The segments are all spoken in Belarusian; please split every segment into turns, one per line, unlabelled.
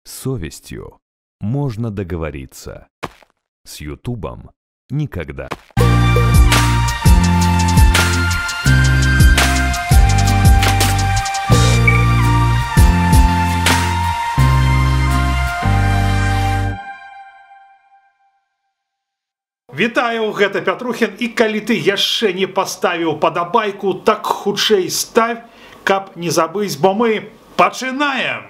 С совестью можно договориться. С Ютубом никогда.
Вітаю, гэта Пятрухін, і калі ты яшчэ не паставіў падабайку, так хутчэй ставь, каб не забыць, бо мы пачынаем!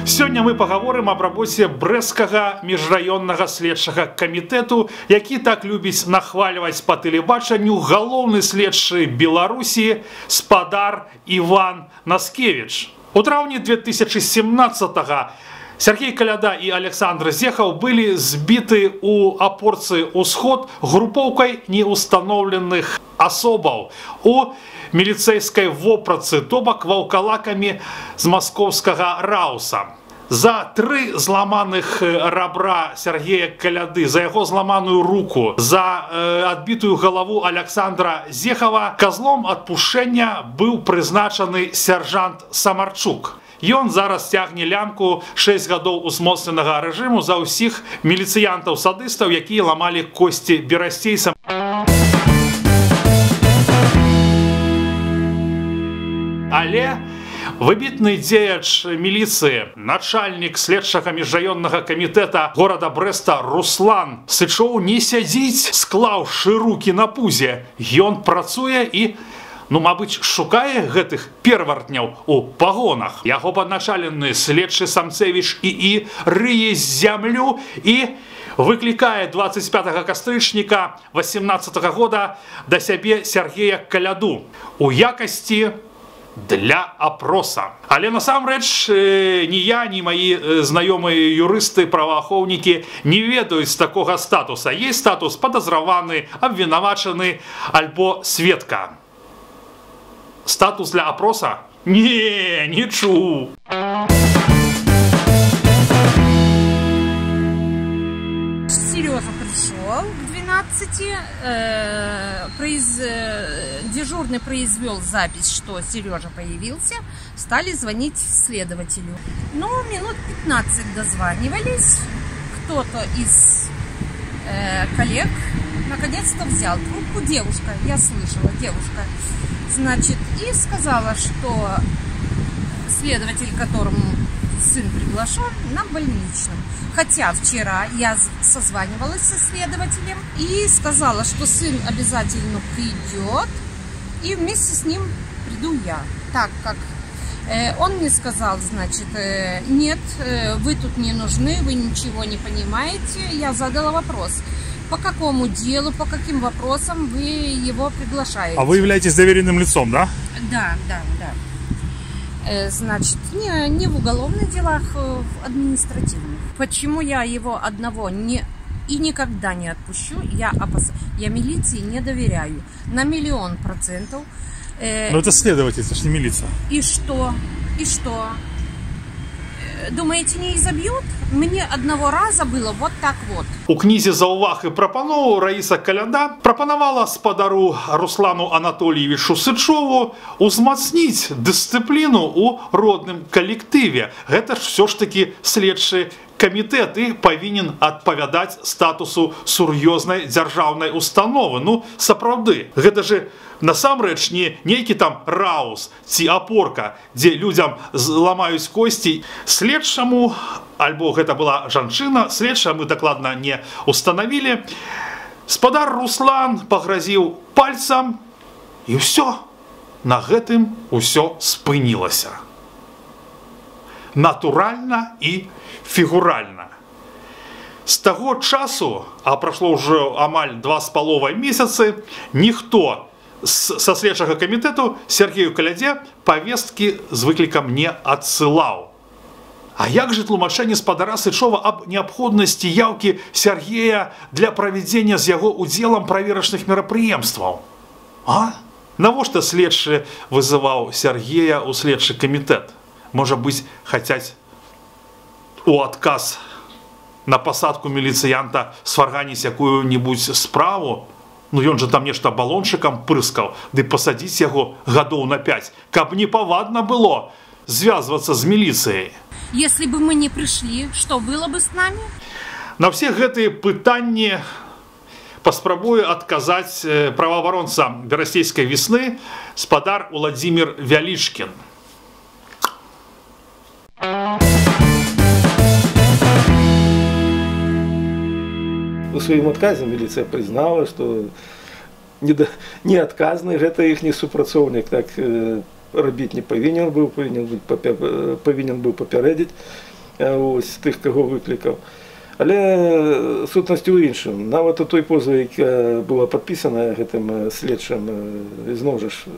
Сёння мы пагаворым аб рабоце Брэсцкага міжраённага следчага камітэту, які так любіць нахвальваць па тэлебачанню галоўны следчы Беларусі спадар Іван Наскевіч. У траўні 2017-го Сяргей Каляда і Аляксандр Зехаў былі збіты ў Апорцы Усход групоўкай неустаноўленых асобаў у міліцэйскай вопратцы, то бок ваўкалакамі з маскоўскага РАУСа. За тры зламаных рабра Сяргея Каляды, за яго зламаную руку, за адбітую галаву Аляксандра Зехава козлом адпушчэння быў прызначаны сяржант Самарчук. Ён зараз цягне лямку 6 гадоў узмоцненага рэжыму за ўсіх міліцыянтаў-садыстаў, якія ламалі косці берасцейцам. Але выбітны дзеяч міліцыі, начальнік следчага міжраённага камітэта горада Брэста Руслан Сычоў не сядзіць, склаўшы рукі на пузе. Ён працуе і, мабыць, шукае гэтых первартняў у пагонах. Яго падначалены следчы Самцевіч ІІ рые зямлю і выклікае 25 кастрычніка 18 года да сябе Сяргея Каляду у якасці для опроса. Але насамрэч ні я, ні мои знаёмыя юрысты, праваахоўнікі не ведаюць такога статуса. Есть статус падазраваны, абвінавачаны альбо сведка. Статус для опроса? Не, не чуў.
Сережа пришел к 12, дежурный произвел запись, что Сережа появился, стали звонить следователю. Ну, минут 15 дозванивались, кто-то из коллег наконец-то взял трубку, девушка, я слышала, девушка, значит, и сказала, что следователь, которому сын приглашен, на больничном. Хотя вчера я созванивалась со следователем и сказала, что сын обязательно придет, и вместе с ним приду я. Так как он мне сказал, значит, нет, вы тут не нужны, вы ничего не понимаете. Я задала вопрос, по какому делу, по каким вопросам вы его приглашаете.
А вы являетесь доверенным лицом, да?
Да, да, да. Значит, не в уголовных делах, в административных. Почему я его одного не и никогда не отпущу? Я милиции не доверяю. На 1000000%.
Но это следователь, это ж не милиция.
И что? И что? Думаете, не изобьют? Мне одного раза было вот так вот.
У кнізе заўваг і прапаноў Раіса Каляда прапанавала спадару Руслану Анатольевичу Сычову узмацніць дысцыпліну ў родным калектыве. Гэта ж всё ж таки следчы камітэт і павінен адпавядаць статусу сур'ёзнай дзяржаўнай установы. Ну, сапраўды, гэта же насамрэч не нейкі там РАУС ці Апорка, дзе людзям зламаюць косці. Следчаму, альбо гэта была жанчына, следча мы дакладна не устанавілі, спадар Руслан пагразіў пальцам, і ўсё. На гэтым усё спынілася. Натуральна і фігуральна. З таго часу, а прайшло ўжо амаль 2,5 месяцы, ніхто са следчага камітэту Сяргею Калядзе павесткі з выклікам не адсылаў. А як же тлумачэнне спадара Сычова аб неабходнасці яўкі Сяргея для правядзення з яго удзелам праверачных мерапрыемстваў? А? Навошта следчы вызываў Сяргея ў следчы камітэт? Можа быць, хацяць у адказ на пасадку міліцыянта сварганіць якую-небудзь справу? Ну ён жа там нешта балончыкам прыскаў, ды пасадзіць яго гадоў на 5, каб непавадна было звязвацца з міліцыяй.
Если бы мы не пришли, что было бы с нами?
На все гэтыя пытанні паспрабую адказаць праваабаронца «Берасцейскай весны» спадар Уладзімир Вялічкін.
У сваім адказе міліцыя прызнала, што неадказны гэта іхні супрацоўнік, так рабіць не павінен быў, павінен быў папярэдзіць ось, тых, каго выклікаў. Але сутнасць у іншым. Нават у той позве, якая была падпісана гэтым следчым, ізноў жа ж,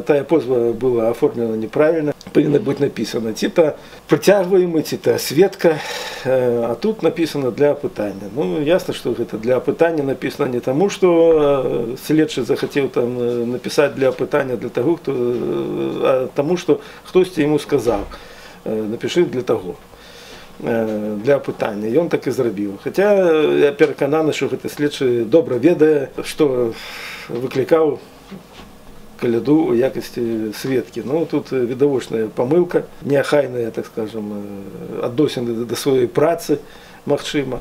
тая позва была оформлена неправильно, павінна быць напісана ці то прыцягваемы, ці то сведка, а тут напісана для апытання. Ну, ясна, што гэта для апытання напісана не таму, што следчы захацеў там напісаць для апытання для таго, хто, а таму, што хтосьці яму сказаў, напішы для таго, для апытання. Ён так і зрабіў. Хаця я перакананы, што гэты следчы добра ведае, што выклікаў Каляду у якасці сведкі. Ну, тут відавочная памылка, неахайная, так скажем, адносіны да сваёй працы, магчыма.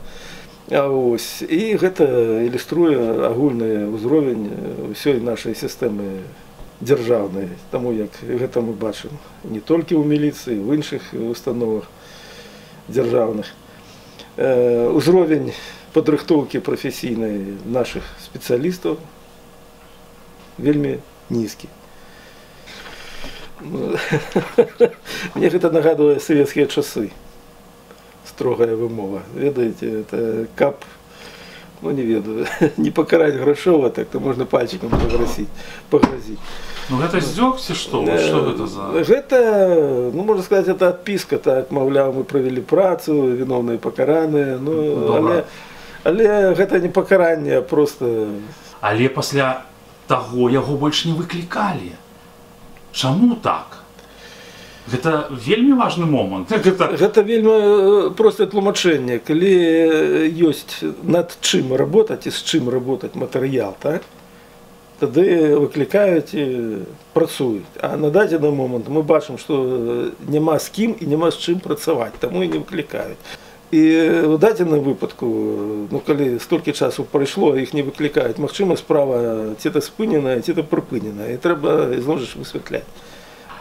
Ось. І гэта ілюструе агульны ўзровень ўсёй нашай сістэмы дзяржаўнай, таму як гэта мы бачым не толькі ў міліцыі, в іншых установах дзяржаўных. Узровень падрыхтоўкі прафесійнай нашых спецыялістаў вельмі нізкі. Мне гэта нагадвае савецкія часы. Строгая вымова. Ведаеце, это каб, ну не ведаю, не пакараць грашова, так то можна пальчикам пагрозіць.
Ну гэта здзёк ці што? Што гэта за?
Гэта, ну можна сказаць, это адпіска, так, маўляў, мы правялі працу, віновныя пакараныя, ну, але гэта не пакаранне, а просто...
Але пасля таго яго больш не выклікалі. Чаму так? Гэта вельмі важны момант.
Гэта вельмі простае тлумачэнне. Калі ёсць над чым работаць і з чым работаць матэрыял, так? Тады выклікаюць і працуюць. А на дадзены момант мы бачым, што няма з кім і няма з чым працаваць, таму і не выклікаюць. І ў дадзеным выпадку, ну, калі столькі часу прайшло, іх не выклікаюць, магчыма, справа ці то спыненая, ці то прыпыненая, і трэба зноў жа высвятляць.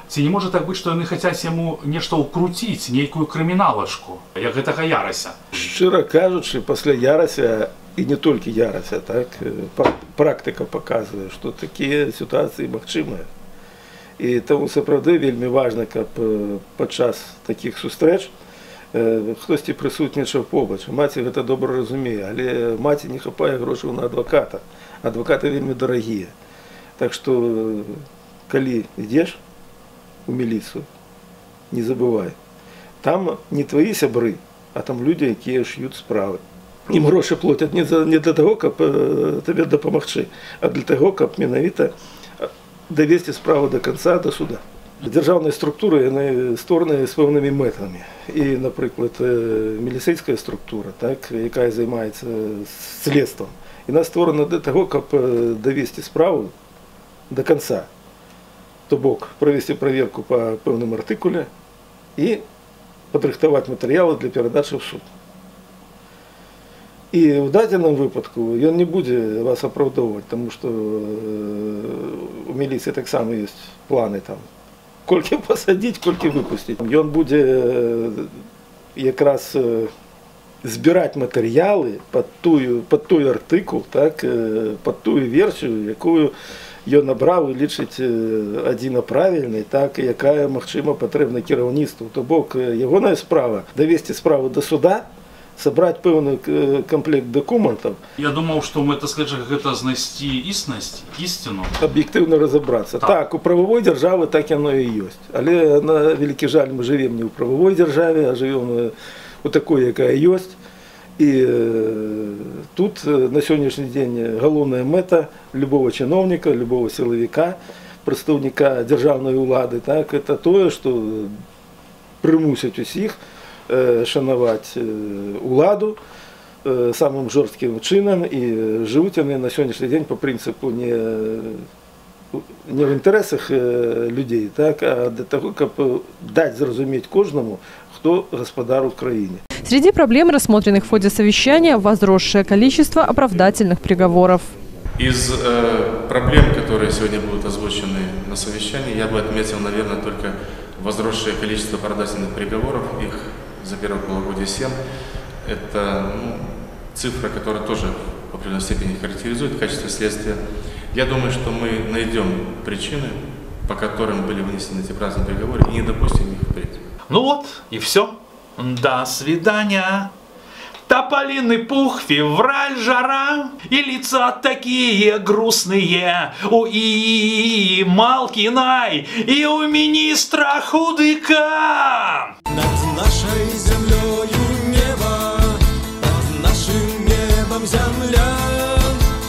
Ці не можа так быць, што яны хацяць яму нешта ўкруціць, нейкую крыміналачку, як гэтага Ярася?
Шчыра кажучы, пасля Ярася, і не толькі Ярася, так, практыка паказвае, што такія сітуацыі магчымыя. І таму сапраўды вельмі важна, каб падчас такіх сустрэч хтосьці прысутнічаў побач. Маці гэта добра разумее, але маці не хапае грошаў на адваката. Адвакаты вельмі дарагія. Так што, калі ідзеш у міліцыю, не забывай, там не твои сябры, а там людзі, якія ш'юць справы. Ім грошы платят не для таго, каб табе дапамагчы, а для таго, каб менавіта давесці справу до конца, до суда. Дзяржаўныя структуры яны створаныя з пэўнымі мэтамі. І, напрыклад, міліцэйская структура, так, якая займаецца следствам, яна створана для таго, каб давесці справу до конца. То бок правесці праверку па пэўным артыкуле і падрыхтаваць матэрыялы для перадачы ў суд. І ў дадзеным выпадку ён не будзе вас апраўдоўваць, таму што у міліцыі таксама ёсць планы там, колькі пасадзіць, колькі выпусціць. Ён будзе якраз збіраць матэрыялы пад той артыкул, так, пад тую версію, якую ён набраў і лічыць адзіна правільнай, так, якая, магчыма, патрэбна кіраўніцтву. То бок ягоная справа давесці справу да суда, сабраць пэўны камплект дакументаў.
Я думаў, што мэта следчага гэта знайсці існасць, ісціну.
Аб'ектыўна разабрацца.
Так.
Так, у прававой дзяржавы так яно і ёсць. Але, на вялікі жаль, мы жывем не ў прававой дзяржаве, а жывем у такой, якая ёсць. І тут на сённяшні дзень галоўная мэта любого чыноўніка, любого сілавіка, прадстаўніка дзяржаўнай улады, так, это тое, што прымусіць усіх шанаваць уладу, самым жорсткім чынам, і жывуць яны на сённяшні дзень па прынцыпу не в інтарэсах людзей, так, а для таго, каб даць зразумець кожнаму, хто гаспадар у краіне.
Среди проблем, рассмотренных в ходе совещания, возросшее количество оправдательных приговоров.
Из проблем, которые сегодня будут озвучены на совещании, я бы отметил, наверное, только возросшее количество оправдательных приговоров, их за первое полугодие 7. Это цифра, которая тоже в определенной степени характеризует качество следствия. Я думаю, что мы найдем причины, по которым были вынесены эти оправдательные приговоры, и не допустим их впредь.
Ну вот, и все. До свидания. Тополиный пух, февраль, жара, и лица такие грустные у ИИ Малкиной и у министра Худыка.
Над нашей землею небо, под нашим небом земля,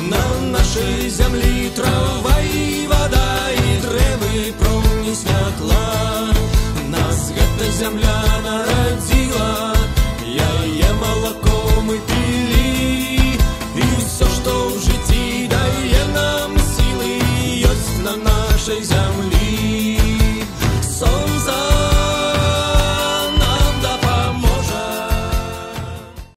на нашей земле трава и вода, и дрэвы, промни святла. Нас эта земля народила, яе молоко мы пили, и все, что в житті дає нам силы, есть на нашей земле.